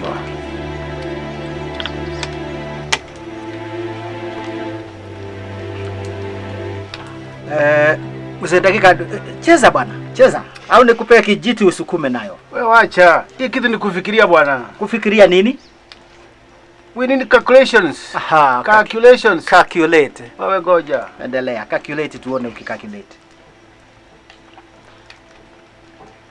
Choma. Mzee Dakika, cheza bwana, cheza. Au nikupe kijiti usukume nayo. Wewe wacha. Hii kitu ni kufikiria bwana. Kufikiria nini? We need calculations. Aha, calculations. Calculate. Wewe goja. Endelea, calculate tuone ukicalculate.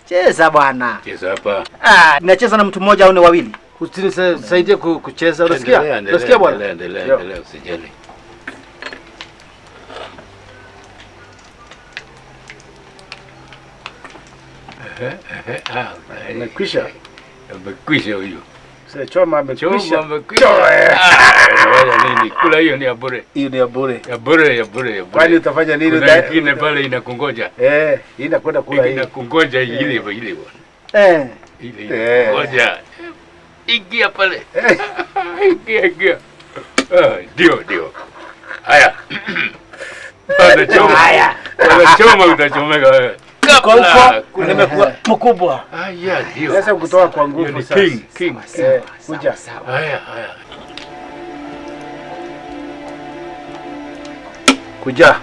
Cheza bwana. Cheza hapa. Ah, nacheza na mtu mmoja au ni wawili? Usinisaidie kucheza, unasikia? Unasikia bwana? Endelea, endelea, usijali. Amekwisha. Amekwisha huyo. Sasa Choma amekwisha. Choma amekwisha. Wala nini? Kula hiyo ni ya bure. Hiyo ni ya bure. Ya bure, ya bure, ya bure. Kwani utafanya nini? Kuna nyingine pale inakungoja. Hii inakwenda kula hii. Inakungoja ile ile bwana. Ile. Ngoja. Ingia pale. Ingia, ingia. Ndio, ndio. Haya. Utachoma. Haya. Utachoma, utachomeka wewe. Kwa huko nimekuwa mkubwa. Haya, ndio. Sasa kutoa kwa nguvu sasa. King, king. Kuja. Haya, haya. Kuja.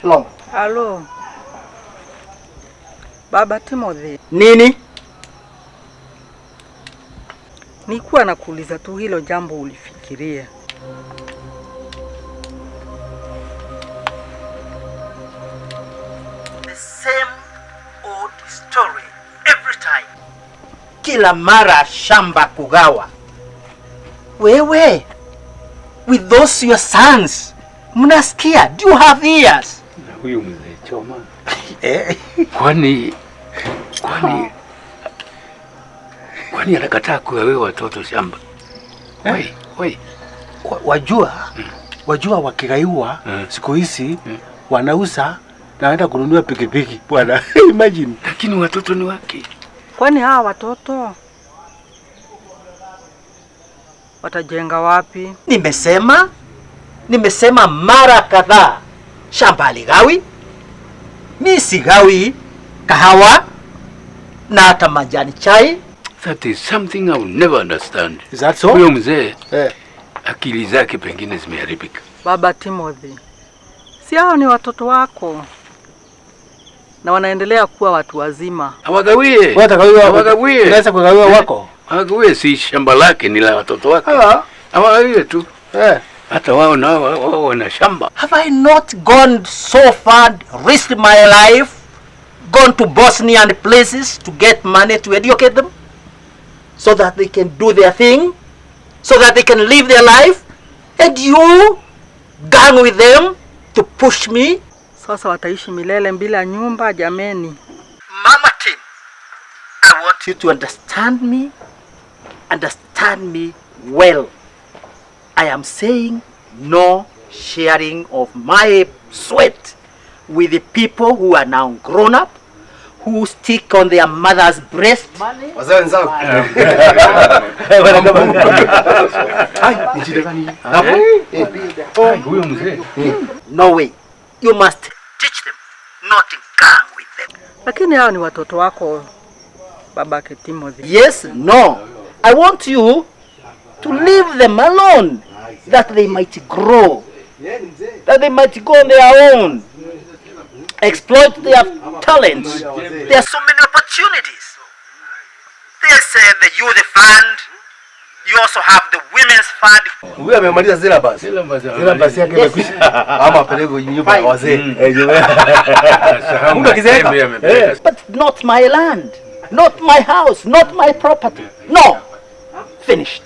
Hello. Halo. Baba Timothy. Nini? Nilikuwa nakuuliza tu hilo jambo ulifikiria. The same old story every time. Kila mara shamba kugawa. Wewe, with those your sons, mnasikia? Do you have ears? Huyu mzee Choma. Kwani anakataa kugawiwa watoto shamba? Woi, woi. Wajua wakigaiwa siku hizi wanauza na waenda kununua pikipiki bwana. Imagine. Lakini watoto ni wake. Kwani hawa watoto watajenga wapi? Nimesema mara kadhaa. Shamba haligawi. Mi sigawi kahawa na hata majani chai. That is something I will never understand. Is that so? Huyo mzee akili zake pengine zimeharibika. Baba Timothy, si hao ni watoto wako na wanaendelea kuwa watu wazima. Hawagawie. Hawagawie. Unaweza kugawiwa wako. Hawagawie, si shamba lake ni la watoto wake. Hawagawie tu. Hata wao nao wao wana shamba. Have I not gone so far, risked my life, gone to Bosnia and places to get money to educate them so that they can do their thing, so that they can live their life, and you gang with them to push me? Sasa wataishi milele bila nyumba jameni. Mama Tim, I want you to understand me well. I am saying no sharing of my sweat with the people who are now grown up, who stick on their mother's breast. Wazee wenzangu. Huyo mzee. No way. You must teach them, not gang with them. Lakini hao ni watoto wako babake Timothy. Yes, no. I want you to leave them alone, that they might grow, that they might go on their own, exploit their talents. There are so many opportunities. There's the youth fund. You also have the women's fund. Huyu amemaliza syllabus. Syllabus yake imekwisha. Ama apeleke nyumba ya wazee. Mungu akizeeka. But not my land, not my house, not my property. No. Finished.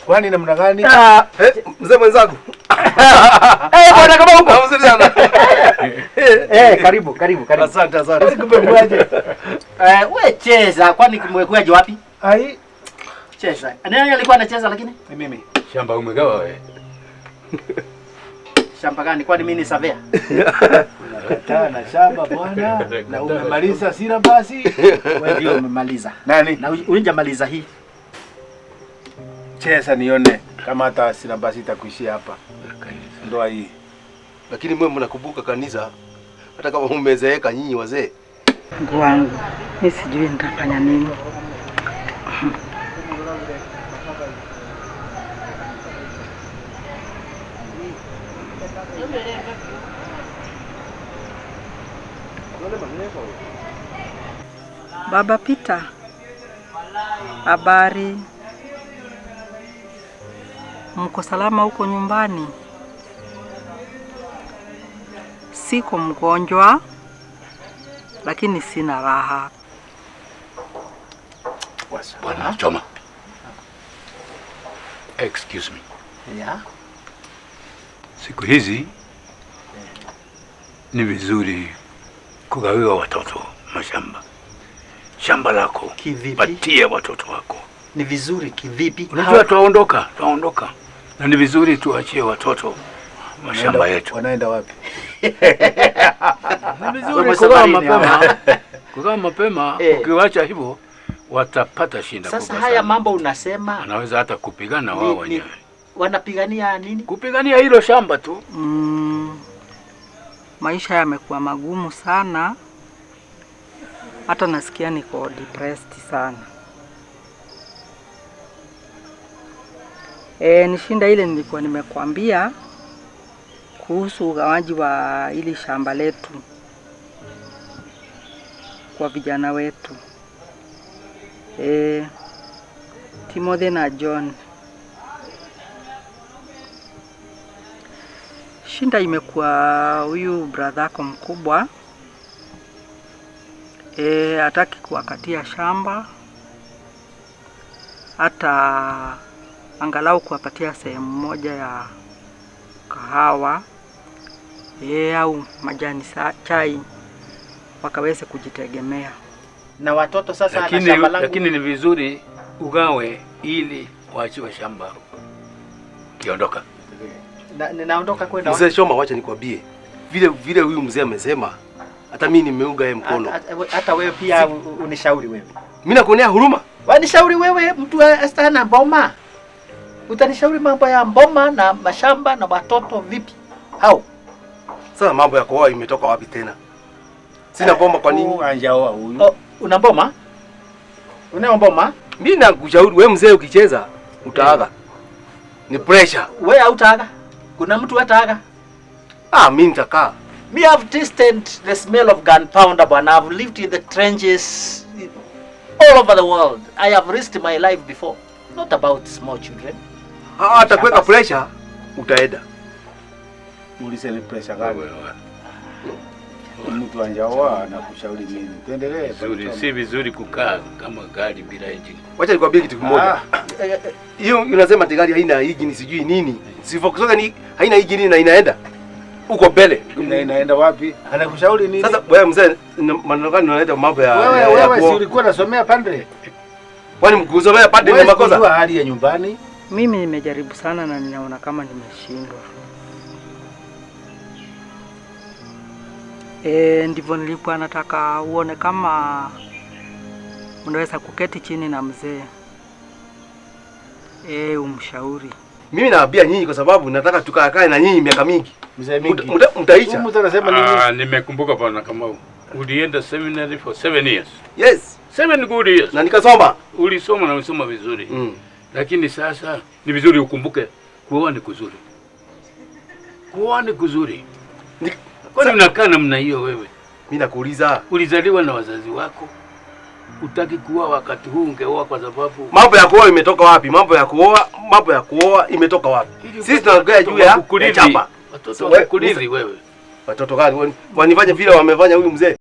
Kwani namna gani? Mzee mwenzangu. Bwana kama huko. Mzuri sana. Karibu, karibu, karibu. Asante, asante. Kumekuaje? Wewe cheza, kwani kumekuaje wapi? Ai, cheza. Nani alikuwa anacheza lakini? Ni mimi. Shamba umegawa wewe. Shamba gani? Kwani mimi ni surveyor? Unakataa na shamba bwana, na umemaliza sina basi. Wewe ndio umemaliza. Nani? Na unjamaliza hii. Cheza nione kama hata sina basi itakuishia hapa. Ndoa hii. Lakini mwe mnakumbuka kanisa hata kama mmezeeka nyinyi wazee. Mungu wangu, mimi sijui nitafanya nini. Baba Peter, habari? Mko salama huko nyumbani? Siko mgonjwa, lakini sina raha. Bwana Choma. Excuse me. Yeah. Siku hizi ni vizuri kugawiwa watoto mashamba. Shamba lako kivipi? Patie watoto wako. Ni vizuri kivipi? Unajua tuondoka. Na ni vizuri tuachie watoto mashamba yetu. Wanaenda wapi? Ni vizuri kugawa mapema. Kugawa mapema, ukiwacha hivyo watapata shida kubwa. Sasa haya mambo unasema, anaweza hata kupigana wao wenyewe. Wanapigania nini? Kupigania hilo shamba tu. Maisha yamekuwa magumu sana. Hata nasikia niko depressed sana. Nishinda ile nilikuwa nimekuambia kuhusu ugawaji wa ili shamba letu kwa vijana wetu. Timothy na John. Shinda imekuwa huyu brother yako mkubwa. Hataki kuwakatia shamba, hata angalau kuwapatia sehemu moja ya kahawa au majani chai wakaweze kujitegemea. Na watoto sasa na shamba langu. Lakini ni vizuri ugawe ili waachiwe shamba. Kiondoka. Ninaondoka kwenda. Mzee Choma, wacha nikwambie. Vile huyu mzee amesema, hata mimi nimeuga yeye mkono. Hata wewe pia unishauri wewe. Mimi nakuonea huruma. Wanishauri wewe mtu astana mboma. Utanishauri mambo ya mboma na mashamba na watoto vipi? Hao. Sasa mambo ya kuoa imetoka wapi tena? Sina mboma kwa nini? Anjaoa huyu. Oh, una mboma? Una mboma? Mimi nakushauri wewe mzee ukicheza utaaga. Ni pressure. Wewe hautaaga. Kuna mtu hataaga. Mimi nitakaa. Me have tasted the smell of gunpowder, bwana. I've lived in the trenches all over the world. I have risked my life before. Not about small children. Hata kuweka pressure utaenda. Ulisema pressure gani? Mtu anjaoa na kushauri mimi. Tuendelee. Vizuri, si vizuri kukaa kama gari bila engine. Wacha nikwambie kitu kimoja. Hiyo unasema ati gari haina engine sijui nini. Si Volkswagen haina engine na inaenda. Uko mbele. Inaenda wapi? Anakushauri nini? Sasa wewe mzee, maneno gani unaleta mambo ya wewe si ulikuwa unasomea padre? Kwani mkusomea padre ni makosa? Wewe hali ya nyumbani. Mimi nimejaribu sana na ninaona kama nimeshindwa. Ndivyo nilikuwa nataka uone kama unaweza kuketi chini na mzee. Umshauri. Mimi naambia nyinyi kwa sababu nataka tukae na nyinyi miaka mingi. Mzee mingi. Mtaicha. Mtu anasema nini? Nimekumbuka bwana Kamau. Ulienda seminary for 7 years. Yes. 7 good years. Na nikasoma. Ulisoma na ulisoma vizuri. Lakini sasa ni vizuri ukumbuke kuoa ni kuzuri. Kuoa ni kuzuri. Kwani unakaa namna hiyo wewe? Mimi nakuuliza. Ulizaliwa na wazazi wako. Utaki kuoa wakati huu ungeoa kwa sababu mambo ya kuoa imetoka wapi? Mambo ya kuoa imetoka wapi? Sisi tunaongea juu ya chapa. Watoto wakulizi wewe. Watoto gani? Wanifanye vile wamefanya huyu mzee.